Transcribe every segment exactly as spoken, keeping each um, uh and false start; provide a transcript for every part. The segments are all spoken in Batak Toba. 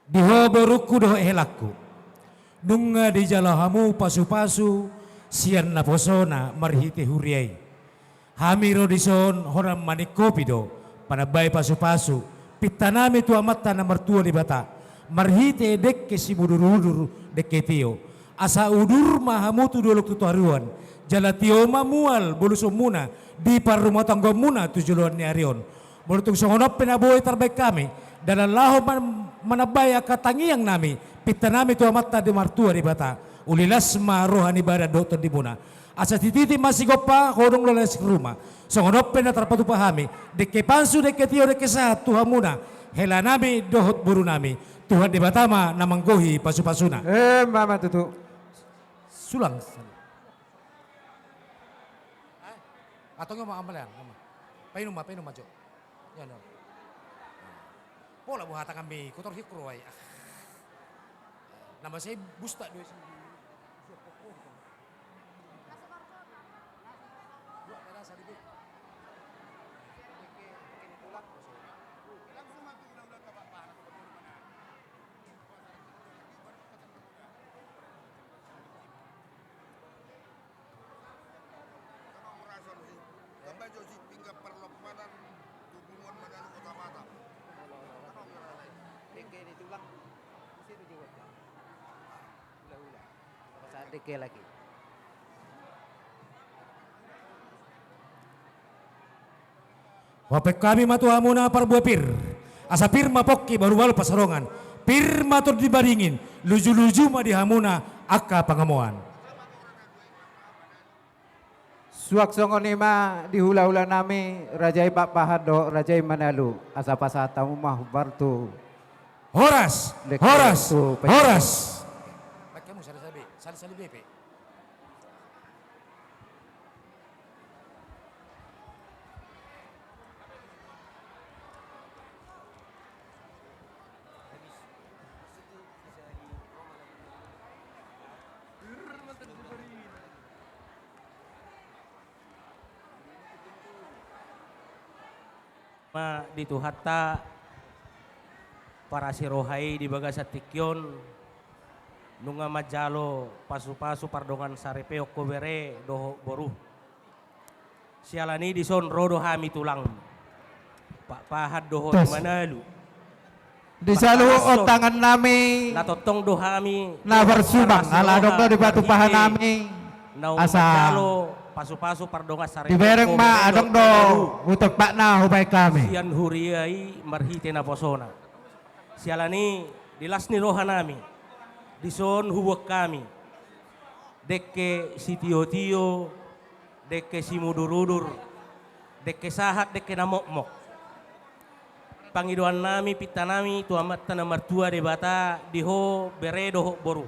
Di ho borungku dohot helangku, nunga dijalo hamu pasupasu sian naposona marhite huria i. Hami ro dison holan maningkopi do, panambai pasupasu, pintanami tu Amanta na martua Debata, marhite dengke simudurudur dengke tio. Asa udur ma hamu tu dolok tu toruan, jala tio ma mual bolusonmuna di parrumatanggaonmuna tu joloan ni ari on. Molo tung songon on pe na boi tarbaen hami, dalan laho man-, manambai angka tangiangnami, pintanami tu Amanta na martua Debata, uli las ma roha ni badan dohot tondimuna. Asa titi ma sigompa, hodong lolas ruma. Songon on pe na tarpatupa hami, dengke pansu, dengke tio, dengke sahat tu hamuna, helanami dohot borunami. Tuhan Debata ma na manggohi pasupasuna. Emma tutu. Sulang. Antong ma amalean, ama. Painum ma, painum ma jo. Ia, no. Pola buha tanganmi, kotor hikro ai. Ah. Nama saya busta dua sini. Hubaen hami ma tu hamuna parbue pir, asa pir ma pongki baru balu pansalongan, pir ma tondi maringin, lujuluju ma di hamuna angka pangomoan. Suang songon i ma di hulahulanami, raja i Pakpahan dohot raja i Manalu, asa pasahat hamu ma hombar tu. Horas, horas, horas. Ma di Tuhanta parasi roha i di bagasan tingki on, nunga manjalo pasupasu pardongan saripeon ho bere dohot boru. Siala ni i dison ro do hami tulang, Pakpahan dohot Manalu. Di saluhut on tangannami na tongtong do hami na marsumbang, ala adong do di patupahan nami. Asa pasupasu pardongan saripeon ho bere dohot boru. Dibereng ma adong do hutopatna hubaen hami. Sian huria i marhite naposona. Siala ni i di las ni rohanami, dison huboan hami dengke sitiotio, dengke simudurudur, dengke sahat, dengke na mokmok. Pangidoannami, pintanami tu Amanta na martua Debata, di ho bere dohot boru.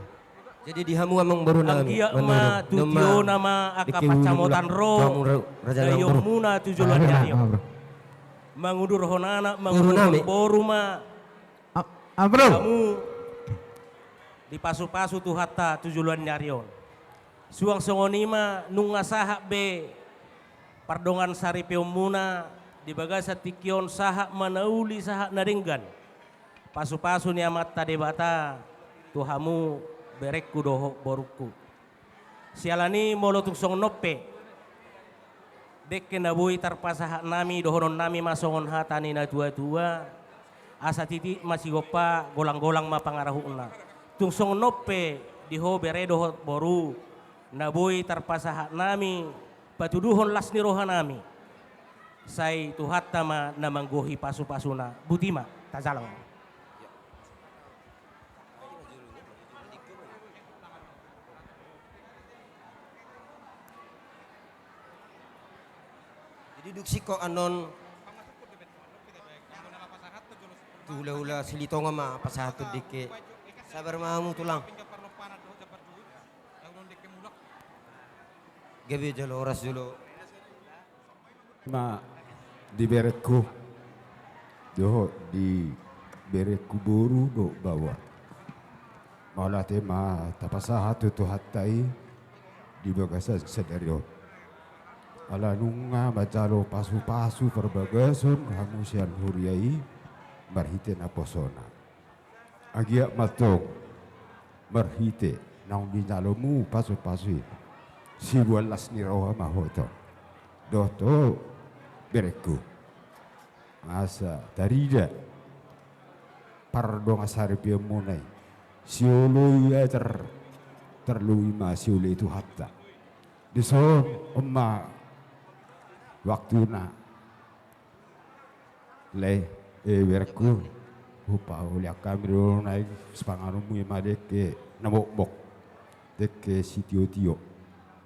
Jadi di hamu amang boru nami, anggiat ma tu tiona ma angka pansamotan ro, gaionmuna tu joloan ni ari on. Mangudurhon anak, mangudurhon boru ma. Hamu dipasupasu Tuhanta tu joloan ni ari on. Suang songon i ma nunga sahat be pardongan saripeonmuna di bagasan tingki on, sahat ma na uli sahat na denggan. Pasupasu ni Amanta Debata tu hamu berengku dohot borungku. Siala ni i molo tung songon on pe dengke na boi tarpasahat nami, dohonon nami ma songon hata ni natuatua, asa titi ma sigompa, golanggolang ma pangarahutna. Tung songon on pe di ho bere dohot boru na boi tarpasahat nami patuduhon las ni rohanami, sai Tuhanta ma na manggohi pasupasuna. Boti ma, tajalang. Jadi dung singkop annon tu hulahula Silitonga ma pasahathon dengke. Sabar ma hamu tulang. Gabe jolo, horas jolo. Ma di berengku dohot di berengku boru dohot baoa. Mauliate ma tapasahat tu Tuhanta i di bagasan sadari on. Ala nunga manjalo pasupasu parbagason hamu sian huria i marhite naposona. Anggiat ma tong marhite naung dijalomu pasupasu i, siboan las ni roha ma ho tong dohot ho berengku. Asa tarida pardongansaripeonmuna i, sioloi ae tar-, tarlumobi ma sioloi Tuhanta. Dison on ma waktuna. Lae, e, berengku, hupauli hami do na i sipanganonmu, i ma dengke na mokmok, dengke sitiotio.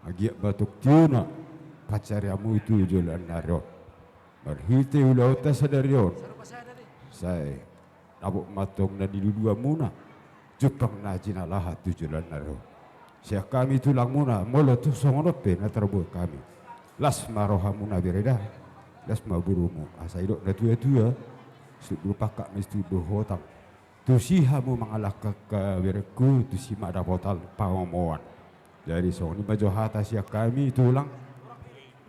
Anggiat ma tong tiona pansarianmu tu joloan ni ari on. Marhite ulaonta sadari on, sai dapot ma tong na niluluanmuna, jumpang na jinalahan tu joloan ni ari on. Sian hami tulangmuna, molo tung songon on pe na tarbuat hami, las ma rohamuna bere da, las ma borumu. Asa didok natuatua, situbur pangkat ma situbur hotang. Tusi hamu mangalangka, berengku, tusi ma dapotan pangomoan. Jadi songon i ma jo hata sian hami tulang.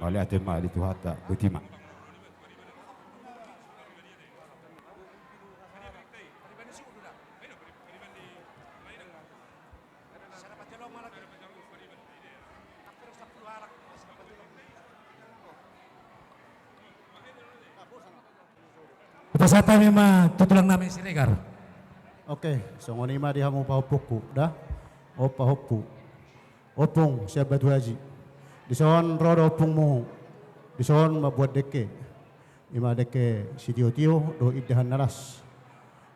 Mauliate ma di Tuhanta, botima. Hupasahat hami ma tu tulang nami Siregar. Oke, songon i ma di hamu pahompungku da. O pahompu, Ompung sian Batu Aji. Dison ro do ompungmu dison mambuat dengke. I ma dengke sitiotio dohot indahan na las.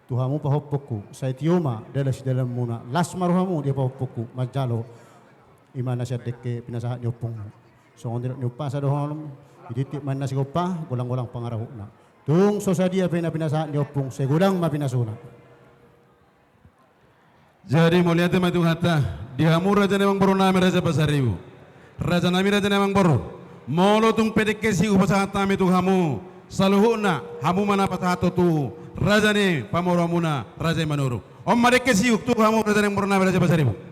Tu hamu pahompungku, sai tio ma dalan sidalanmuna, las ma rohamu di hamu pahompungku manjalo i ma na sian dengke pinasahat ni ompungmu. Songon nidok ni umpasa dohonon, dititip ma na sigompa, golanggolang pangarahutna. Tung so sadia pe na pinasahat ni ompung, sai godang ma pinasuna. Jadi mauliate ma tu hata, di hamu raja ni amangboru nami Raja Pasaribu. Raja nami, raja ni amangboru, molo tung pe dengke siuk hupasahat hami tu hamu, saluhutna hamu ma na pasahathon tu raja ni pamoruonmuna, raja ni Manurung. On ma dengke siuk tu hamu raja ni amangboru nami Raja Pasaribu.